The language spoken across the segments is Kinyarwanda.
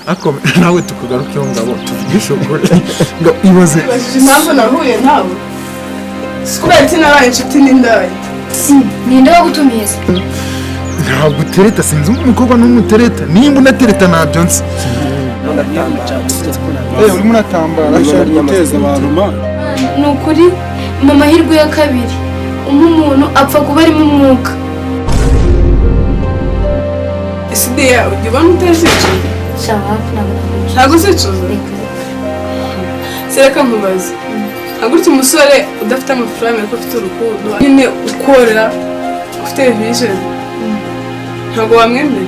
Ariko nawe tukugarukeho, Ngabo, tuvugishe ukuri ngo ibaze. Ibajije impamvu nahuye nawe, si kubera iki nabaye inshuti n'indaya. Ninde wagutumiye se? Ntabwo utereta, sinzi umukobwa n'umutereta. Nimba unatereta ntabyo nzi. Urimo uratambara. Ushaka guteza abantu ma. Ni ukuri, mu mahirwe ya kabiri umwe umuntu apfa kuba arimo umwuka. Ese Diya, ujya ubona utazicuza? Shaka ntabwo nakwicuza. Ntabwo uzicuza? Reka. Se reka nkubaze, nka gutya umusore udafite amafaranga ariko ufite urukundo nyine, ukora, ufite vision, ntabwo wamwemera?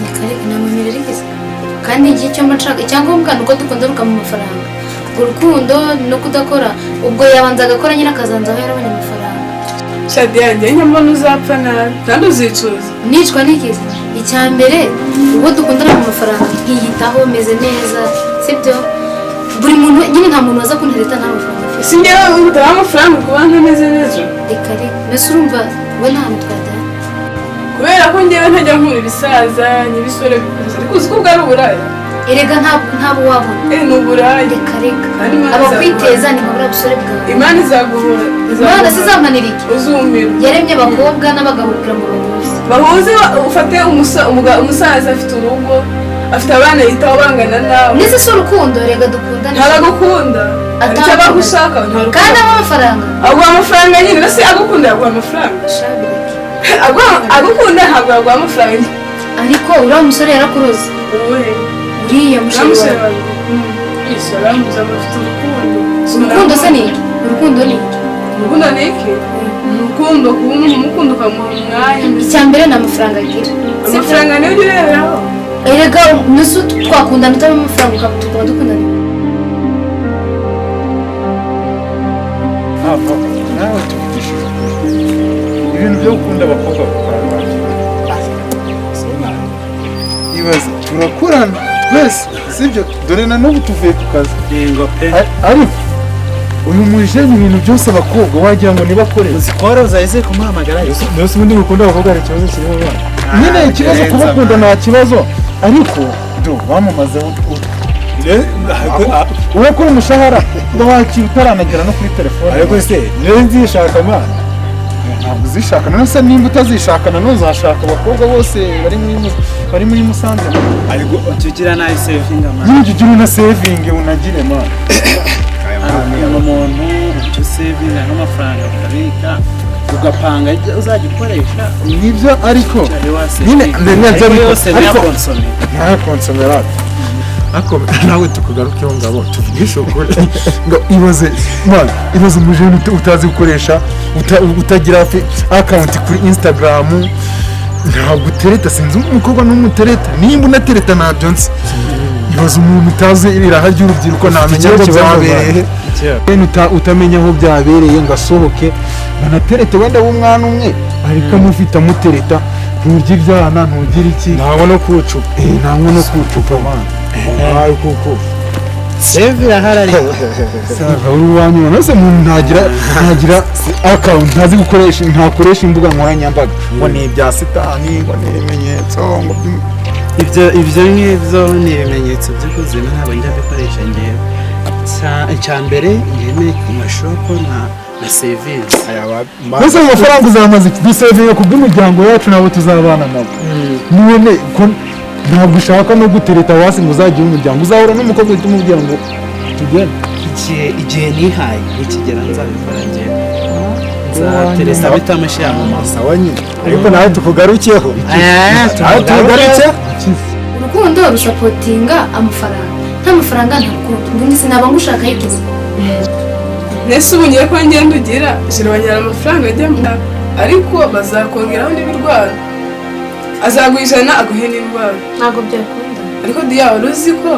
Reka reka, namwemerera iki se? Kandi igihe icyo mba nshaka, icyangombwa ni uko dukunda ruka mu mafaranga. Urwo rukundo no kudakora, ubwo yabanza agakora nyine, akazanzaho yarabonye amafaranga. Shadi yanjye, nyamara uzapfa nabi kandi uzicuza. Nicwa n'ikizi? Icya mbere, ubwo dukundana mu mafaranga, nkiyitaho, meze neza, sibyo? Buri muntu nyine, nta muntu waza kuntereta nta mafaranga afite. Si njyewe utabaha amafaranga kuba ntameze neza? Reka reka, mbese urumva we nta hantu twajyana? Kubera ko njyewe ntajya nkura ibisaza n'ibisore bikuze, ariko uzi ko ubwo ari uburaya. Erega ntabwo wabona. Eh, ni uburaya. Reka reka. Kandi Imana Abakwiteza ni nka buriya busore bwawe. Imana izaguhora. Imana se izampanira iki? Uzumirwa. Yaremye abakobwa n'abagabo kugira ngo bahuze. Bahuze, ufate umusaza afite urugo, afite abana yitaho bangana nawe. Ndetse si urukundo rega, dukundane. Ntabagukunda, hari icyo abagushaka, nta rukundo. Kandi aba amafaranga. Aguha amafaranga nyine, mbese agukunda yaguha amafaranga? Shabireke. Agukunda ntabwo yaguha amafaranga. Ariko uriya musore yarakuroze. Uwuhe? Uriya musheri Uriya wawe. Isora muzaba afite urukundo. Urukundo se ni iki? Urukundo ni iki? Urukundo ni iki? Urukundo kuba umuntu umukunda ukamuha umwanya. Icya mbere ni amafaranga agira. Amafaranga niyo ujya ureberaho? Erega nusu twakundana utabamo amafaranga, tukaba dukundana. Ntabwo nawe tuvugishije ukuri, ibintu byo gukunda abakobwa bakora, ibaze turakorana twese, sibyo? Dore na n'ubu tuvuye ku kazi. Yego pe. Ariko uyu mujene, ibintu byose abakobwa wagira ngo nibakore. Uzikoroza ese kumuhamagara? Mbese ubundi gukunda abakobwa hari ikibazo kirimo abana nyine? Ikibazo kubakunda nta kibazo, ariko do bamamazeho urakora umushahara wakira utaranagera no kuri telefone. Ariko se niyo nzishaka mana? Ntabwo uzishaka. None se nimba utazishaka, nanone uzashaka abakobwa bose bari muri Musanze? Ariko ujya ugira nabi sevinga man. Nyine ujya ugira una saving, unagire man. Hari umuntu ujya usevinga nk'amafaranga ukabika, ugapanga ibyo uzajya ukoresha. Nibyo, ariko Cyane nyine wasevinga. nibyo. Ariko ariko yose ariko ntiyakonsome. Ntayakonsomera. Ariko nawe tukugarukeho, Ngabo, tuvugishe ukuri ngo ibaze man, ibaze umujene utazi gukoresha, utagira account kuri Instagram, ntabwo utereta, sinzi umukobwa n'umutereta. Nimba unatereta ntabyo nzi. Ibaze umuntu utazi iraha ry'urubyiruko, ntamenya aho byabereye. Wenda utamenya aho byabereye ngo asohoke banaterete, wenda w'umwana umwe ariko amufite amutereta, nturya ibyana, ntugira iki. Ntabwo no kuwucupa. Eh, ntabwo no kuwucupa man. Ayi kuko save irahari ariko. Sava uri uwanyuma. Nose umuntu ntagira account, ntazi gukoresha, ntakoresha imbuga nkoranyambaga, ngo ni ibya sitani, ngo ni ibimenyetso ngo Ibyo ngibyo ni ibimenyetso by'ubuzima, ntabwo njya mbikoresha ngewe. Icya mbere ngewe ku mashoko na savings. Mbese ayo mafaranga uzamaze iki? Dusevinga ku bw'imiryango yacu nabo tuzabana nabo. None ko ntabwo ushaka no gutereta hasi ngo uzagire umuryango, uzahura n'umukobwa uhita umubwira ngo tugende? Igihe nihaye nikigera nzabikora, ngewe nzateresa bitamushyira mu maso. Sawa nyine. Ariko nawe tukugarukeho, nawe tukugaruke. Urukundo rusapotinga amafaranga. Nta mafaranga nta rukundo. Ubundi sinaba ngushaka yigize. Mbese ubu ngiye ko ngenda ugira jira banyara amafaranga ajyamo, ariko bazakongeraho n'ibirwara. Azaguha 100 aguhe n'indwara. Ntabwo byakunda. Ariko Diya, wari uzi ko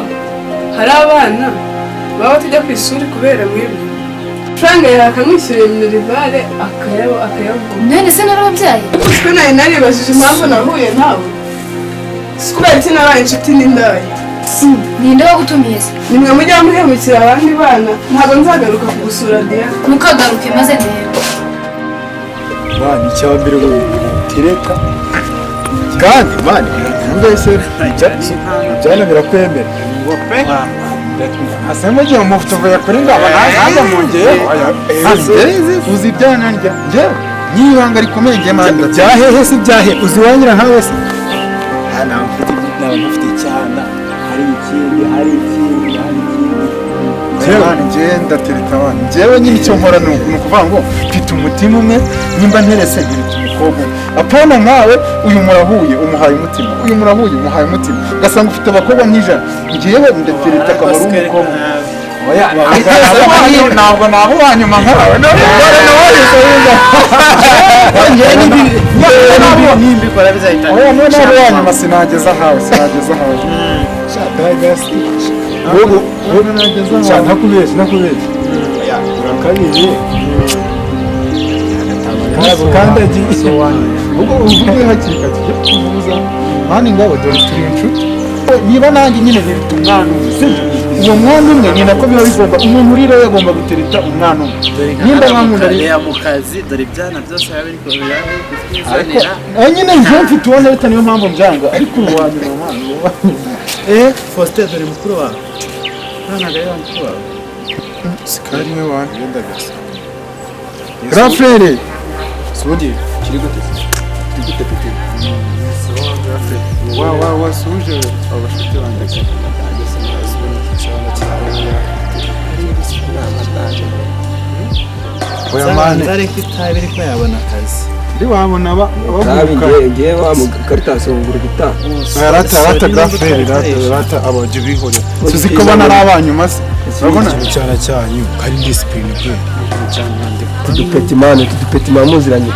hari abana baba batajya ku ishuri kubera mwebwe? Amafaranga yakamwishyuriye minerval akayabo akayavoma. None se narababyaye? Kuko nari naribajije impamvu nahuye nawe, si kubera iki nabaye inshuti n'indaya. Ninde wagutumiye se? Nimwe mujya muhemukira abandi bana. Ntabwo nzagaruka kugusura, Diya. Ntukagaruke, maze ndebe. Man, icya mbere ngo tereta kandi man. Mbese byana birakwemera. Ngo pe. Ase mugiye umufuto uvuye kuri ngabo nanjye mungeye. Uzi ibyana ndya. Njyewe ni ibanga rikomeye ngiye manda. Byahehe si byahe uzi wanyira nkawe se. Nta mfite nta mfite icyana. Hari ikindi hari ikindi hari ikindi. Njyewe ngenda tereta abana. Njyewe nyine icyo nkora ni ukuvuga ngo mfite umutima umwe nimba nterese ntereta umukobwa umwe. Apana nkawe uyu murahuye umuhaye umutima. Uyu murahuye umuhaye umutima. Ugasanga ufite abakobwa nk'ijana. Njyewe ndatereta akaba ari umukobwa. Oya ntabwo nabo wanyuma nkawe. Nimbikora bizahita. Oya none nabo wanyuma sinageza hawe sinageza hawe. Nakubeshye nakubeshye. Urakabije. Kandagiye. Ubwo uvuge hakiri kare tujye kuvuza. Mani ngabo dore turi inshuti. Niba nanjye nyine ntereta umwana umwe sibyo? Uwo mwana umwe ni nako biba bigomba umuntu uri rero agomba gutereta umwana umwe. Nimba bankunda rero mu kazi dore ibyana byose biba biri kubizanira. Nyine njye mfite uwo ntereta niyo mpamvu mbyanga ariko uri uwa nyuma mwana. Faustin dore mukuru wawe. Ntabwo ari mukuru wawe. Sikari we wana yenda gasa. Grand frère. Sundi kiri gute? Kiri gute pete? Wa wa wa suje abashuti banjye. Oya mane. Nzareka itabi ariko yabona akazi. Ndi wabona abavuka. Ngiye wa mukaritasi ngura gutaha. Rata rata grand frère rata rata abajye bihorera. Tuzi ko bana ari abanyuma se. Urabona cyane cyanyu kari discipline pe. Tudupeti mane tudupeti mamuziranye.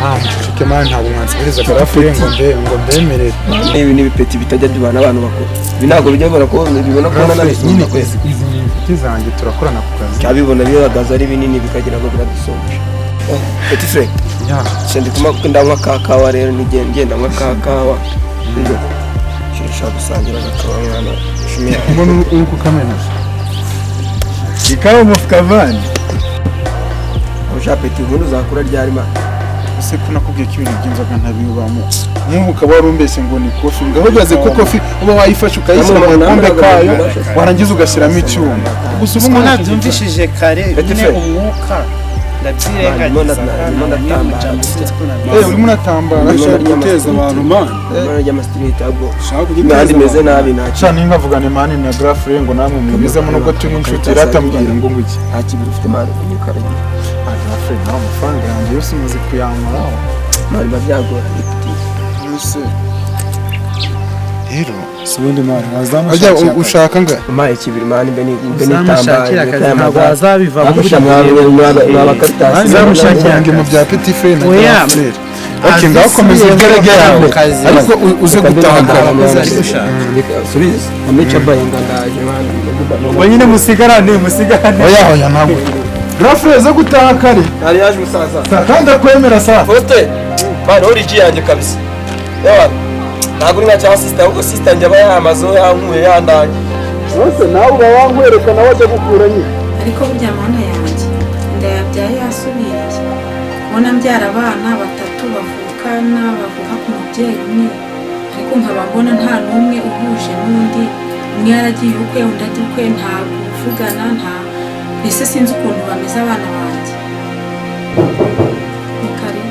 Cike mane ntabwo mwansubiza grand frère ngo mbe ngo mbemerere. Ibi ni ibipeti bitajya bibana abantu bakuru. Ibi ntabwo bijya bibona ko bibona ko nyine izi ni inshuti zanjye turakorana ku kazi. Cyabibona bihagaze ari binini bikagira ngo biradusonje. Petit frère. Sindi kuma ndanywa kakawa rero nigenda ngenda nywa kakawa. Nshaka gusangira agakawa mwana. Shimira. Mbona uri kukamena. Ikawa mufuka vani. Oja petit ubundi uzakura ryari ma? Ese ko nakubwiye ko ibintu by'inzoga ntabibamo. Nk'ubu ukaba warumbeshye ngo ni kofi. Ngaho ugaze ko kofi uba wayifashe ukayishyira mu gakombe kayo warangiza ugashyiramo icyuma. Gusa ubu nabyumvishije kare nyine umwuka ndabyirengagiza. Urimo uratambara ushaka guteza abantu man. Imihanda imeze nabi nta kintu. Ninga mvugane mani na grand frère ngo namwe mubizemo nubwo turi inshuti ratambwira ngo nguki. Nta kibiri ufite mani unyikaragira. Grand frère nawe amafaranga yanjye yose umaze kuyamaraho. Mani biba byagoranye petit. Yose. Rero subundi mani wazamushakira. Ushaka nga? Umpaye ikibiri mani mbe nitambaye. Ntabwo azabivamo. Mwaba nge mu bya petit frère na grand frère. Okay, ngaho komeza ugerege yawe. Ariko uze gutaha kare. Subiza. Amecha bayenga ndaje mani. Ubwo nyine musigarane musigarane. Oya oya ntabwo. Grand frère zo gutaha kare. Hari yaje umusaza. Kandi akwemera sa. Faustin. Mani uri yanjye kabisa. Yawa. Ntabwo uri nka cya sister ahubwo sister njye aba yamazeho yankuye yandanye. Bose nawe uba wankwereka nawe ajya gukura nyine. Ariko burya mana yanjye inda yabyaye yasubiriye. Ubona mbyara abana batatu bavukana bavuka ku mubyeyi umwe ariko nkaba mbona nta n'umwe uhuje n'undi. Umwe yaragiye ukwe undi ajya ukwe nta kuvugana nta mbese sinzi ukuntu bameze abana banjye. Ni kare.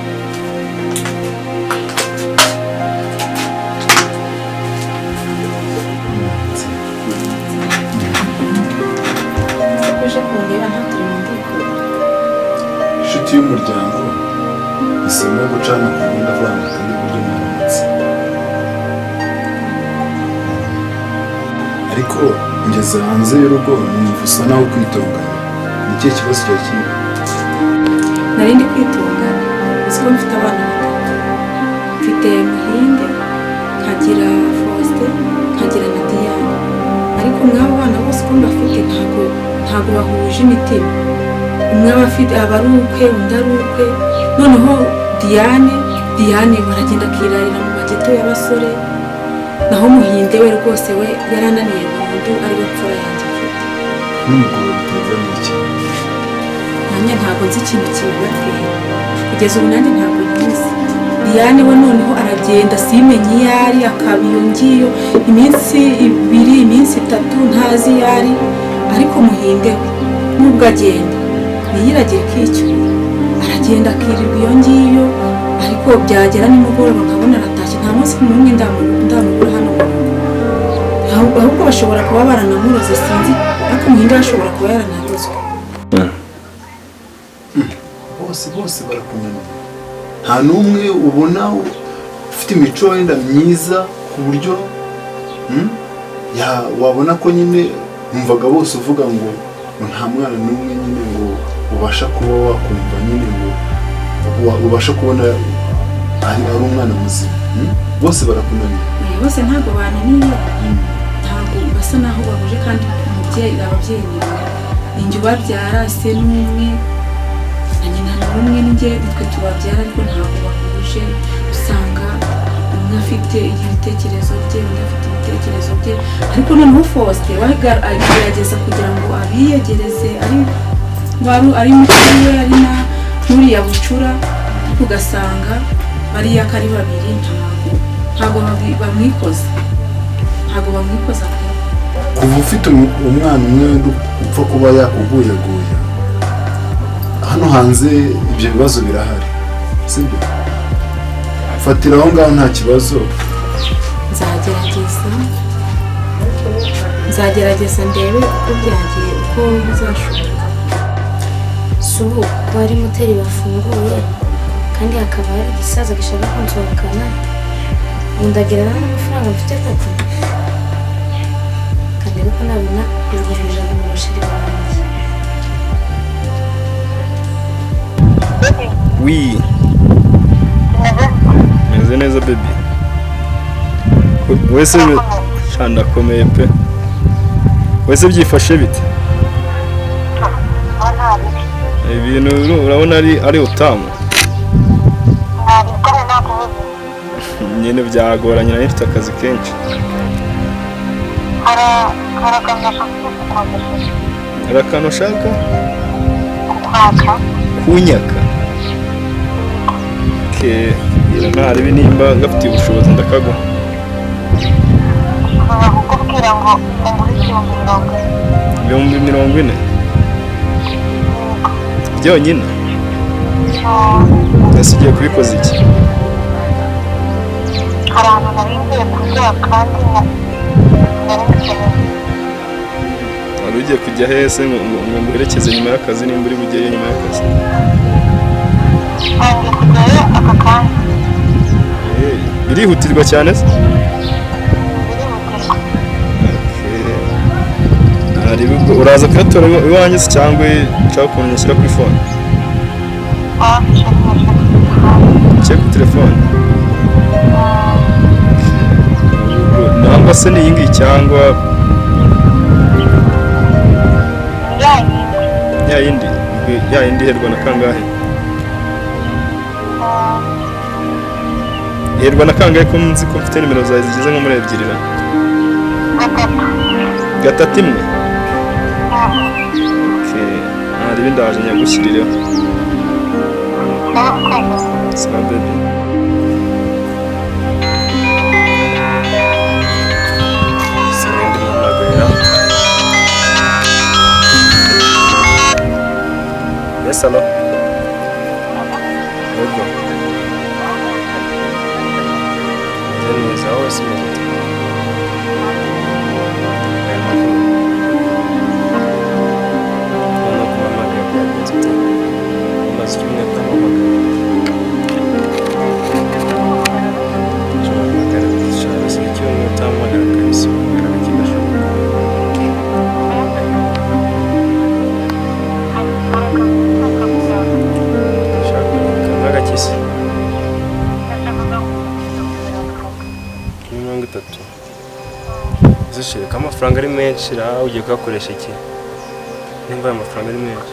Uje kundeba nta turimo ndikura. Inshuti y'umuryango isimo gucana ku wundi avanga kandi buryo mwaramutse. Ariko ngeze hanze y'urugo numva usa naho kwitonganya. Ni ikihe kibazo cyari kiri? Nari ndi kwitonganya uzi ko mfite abana batatu. Mfite Muhinde, nkagira Faustin, nkagira na Diane. Ariko mw'abo bana bose uko mbafite ntabwo bahuje imitima. Umwe aba afite aba ari ukwe undi ari ukwe. Noneho Diane baragenda akirarira mu mageto y'abasore. Naho Muhinde we rwose we yarananiye burundu ari we mfura yanjye mfite. N'umugabo biterwa n'iki? Nanjye ntabwo nzi ikintu kibibatera. Kugeza ubu nanjye ntabwo nkizi. Diane we noneho aragenda simenye iyo ari, akaba iyo ngiyo iminsi 2, iminsi 3 ntazi iyo ari. Ariko Muhinde we nubwo agenda ntiyiragire ikicyura, aragenda akirirwa iyo ngiyo, ariko byagera nimugoroba nkabona aratashye. Nta munsi n'umwe ndamubura hano mu rugo, ahubwo bashobora kuba baranamuroze sinzi, ariko Muhinde ashobora kuba yaranarozwe. Bose barakunaniye, nta n'umwe ubona ufite imico wenda myiza ku buryo wabona ko nyine numvaga bose uvuga ngo nta mwana n'umwe nyine ngo ubasha kuba wakumva nyine ngo ubasha kubona ari umwana muzima. Bose barakunaniye. Bose ntabwo bananiye, ntabwo basa naho bahuje, kandi umubyeyi ababyeyi ni bamwe, ni njye ubabyara, se n'umwe na nyina n'umwe, ni njye, nitwe tubabyara, ariko ntabwo bahuje. Usanga umwe afite ibitekerezo bye, undi afite ibitekerezo bye, ariko noneho Faustin we agerageza kugira ngo abiyegereze, ari mukuru we, ari na n'uriya bucura, ariko ugasanga bariya ko ari babiri ntabwo bamwikoza, ntabwo bamwikoza pe. Kuva ufite umwana umwe upfa kuba yakuguyaguya hano hanze, ibyo bibazo birahari, sibyo? Fatira aho ngaho nta kibazo. Nzagerageza ndebe uko byagiye, uko bizashoboka. Si ubu ko hari moteri bafunguye kandi hakaba hari igisaza gishaka kunsohokana, ubu ndagira n'amafaranga mfite koko, kandi ko nabona 100,000 mu bashiri banjye. Oui. Meze neza baby. Wese ndakomeye pe. Wese byifashe bite? Ibintu urabona ari utamu. Nyine byagoranye, nari mfite akazi kenshi. Hari akantu ushaka? Kunyaka. Ntaribi nimba ngafitiye ubushobozi ndakaguha. 40,000 byonyine? Ese ugiye kubikoza iki? Wari ugiye kujya hese ngo nguherekeze nyuma y'akazi, nimba uri bugeyo nyuma y'akazi? Birihutirwa cyane se? Uraza kuyatora iwanjye se cyangwa nshaka ukuntu nyashyira kuri fone? Nshyira kuri telefone? Nangwa se ni iyi ngiyi cyangwa ya yindi? Ya yindi iherwa na kangahe? Iherwa na kangahe ko nzi ko mfite nimero zawe zigeze nko muri 2 ra? 3 imwe? Okay, hari ibindi ndaje nyagushyirireho. Sawa baby. Yes, hello. Yego. Neza aho wese umeze ute? Aya makuru. Ubona ko umpamagaye byagenze ute? Umaze icyumweru utampamagaye. Ushobora guhamagara icyumweru utampamagara kabisa, uhamagara kidashoboka. Nk'agakisi 30 zishirika amafaranga ari menshi ra, ugiye kuyakoresha iki nimba aya mafaranga ari menshi?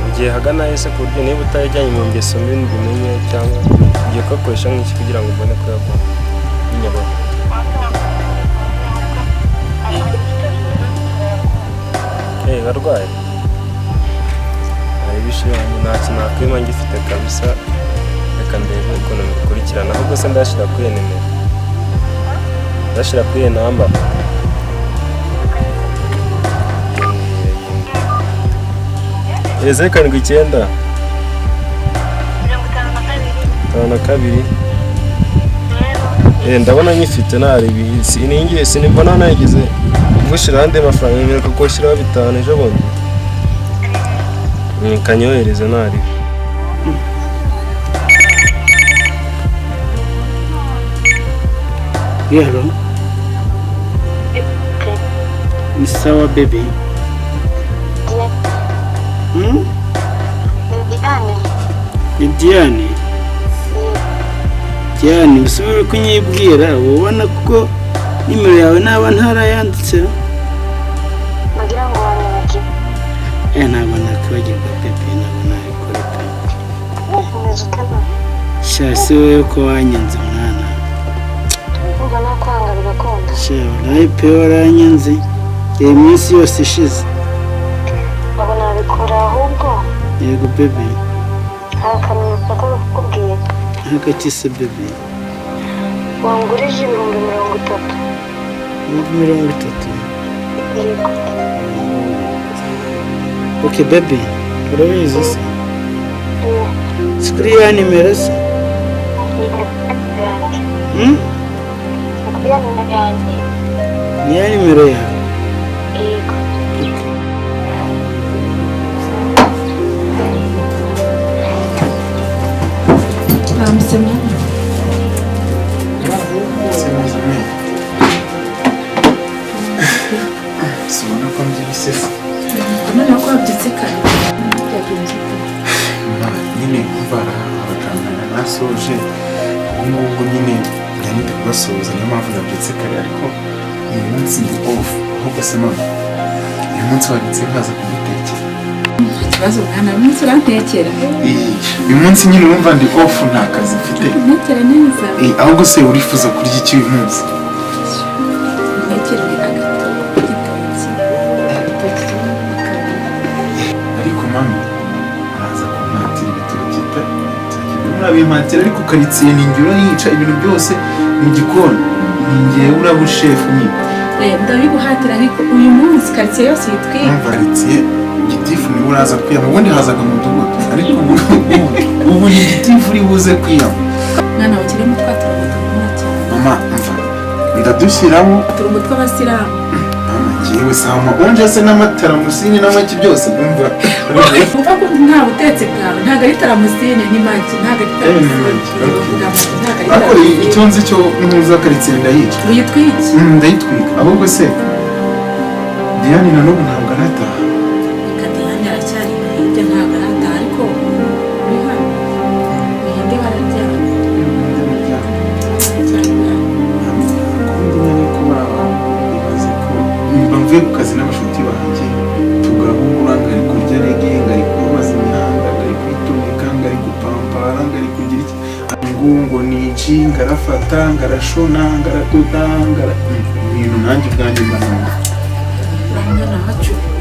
Ugiye hagana ese ku buryo niba utayajyanye mu ngeso mbi mbimenye, cyangwa ugiye kuyakoresha nk'iki kugira ngo mbone kuyaguha n'inyabona? Barwaye. Hari ibishimye nta kintu nakwima ngifite kabisa. Reka ndebe ukuntu mbikurikirana, ahubwo se ndashyira kuri iyo nimero. Ndashyira kuri iyo namba. 079 52. Ndabona nyifite nari siningiye sinibona nagize gushira andi mafaranga yemererwa ko shyiraho 5 ejo bundi. Kanyohereze nari. Hello. Ni sawa baby. Ni Diane. Diane, usubire kunyibwira ubona kuko nimero yawe naba ntarayanditse. Nagira ngo wanyibagiwe. Ntabwo nakwibagirwa pepe, ntabwo nabikora pe. Umeze ute? Sha si wowe ko wanyanze mwana. Ubwo nakwanga bigakunda. Sha nawe pe waranyanze iyi minsi yose ishize. Ntabwo nabikora ahubwo. Yego bebe. Hari akantu nshaka kukubwira. Hagati se bebe. Wangurije 30,000. 30,000? Yego. Okay bebe, urabizi se? Si kuri ya nimero se? Kuri ya nimero yanjye. Ni ya nimero yawe? Yego. Sibona ko mbyibise se. Noneho ko wabyutse kare. Byagenze ute? Nyine umva abaganga nasoje ubu ngubu nyine nari ndi kubasoza, niyo mpamvu nabyutse kare, ariko uyu munsi ndi off. Ahubwo se mama, uyu munsi wanditse nkaza kugutekera. Ikibazo mwana, uyu munsi urantekera. Uyu munsi nyine urumva ndi off, nta kazi mfite. Ntekera neza. Ahubwo se urifuza kurya iki uyu munsi? Ntekere agatoki, igitoki. Ariko mama, araza kumpatira ibitoki pe. Murabimpatira ariko karitsiye ni njye urayica ibintu byose mu gikoni. Ni njyewe uraba ushefu nyine. Ndabiguhatira ariko uyu munsi karitsiye yose yitwika. Umva karitsiye gitifu niwe uraza kwiyama, ubundi hazaga umudugudu, ariko ubu ni gitifu uri buze kwiyama. Mwana wakirimo twa turungo duhumura cyane. Mama mva ndadushyiramo uturungo tw'abasilamu. Mama njyewe sama onje se n'amataramusine n'amagi byose umva. Uva ko nta butetsi bwawe, ntabwo ari taramusine ni magi, ntabwo ari taramusine. Ariko icyo nzi cyo ntuza karitsiye ndayica. Uyitwike? Ndayitwika. Ahubwo se Diane na n'ubu ntabwo arataha. Reka Diane aracyari hirya ntabwo arataha, ariko uri hano muhinde bararyamye. Mba mvuye ku kazi n'abashuti banjye tugahura, ngari kurya rege, ngari kubaza imihanda, ngari kwitumika, ngari gupampara, ngari kugira iki ngo ni iki, ngarafata, ngarashona, ngaradoda, ngara ibintu nanjye ubwanjye mba numva.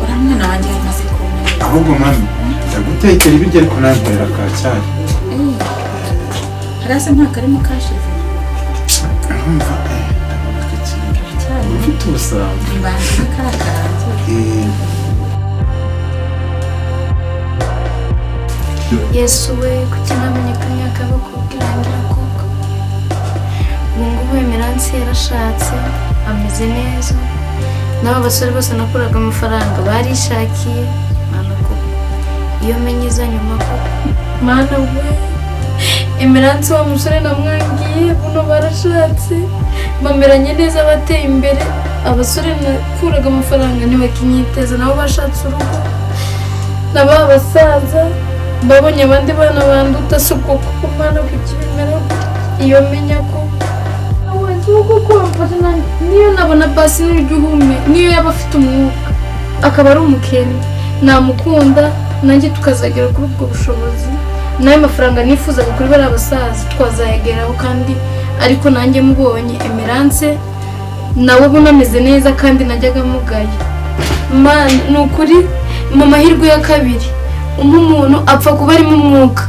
Uriya mwana wanjye yamaze kumenya. Ahubwo mami ndagutekera ibiryo ariko nankorera ka cyayi. Hariya se nta karimo kashize? Urumva ndabona kakiri. Ufite ubusambo. Mbanza karakarangiye. Yesu we, kuki namenye ko imyaka y'abakobwa irangira koko? Ubu ngubu Emerance yarashatse, ameze neza. N'abo basore bose nakuraga amafaranga barishakiye. Mana koko, iyo menye iza nyuma koko. Mana we, Emerance wa musore namwangiye, buno barashatse, bameranye neza, bateye imbere. Abasore nakuraga amafaranga ntibakinyiteza, nabo bashatse urugo. Naba basaza babonye abandi bana banduta, si ubwo koko Mana kuki bimera iyo menya ko niyo nabona basi n'urya uhume, niyo yaba afite umwuka akaba ari umukene namukunda, nanjye tukazagera kuri ubwo bushobozi. N'ayo mafaranga nifuzaga kuri bariya basaza twazayageraho, kandi ariko nanjye mubonye Emerance nawe ubona ameze neza kandi najyaga mugaye. Mana, ni ukuri mu mahirwe ya kabiri umwe umuntu apfa kuba arimo umwuka.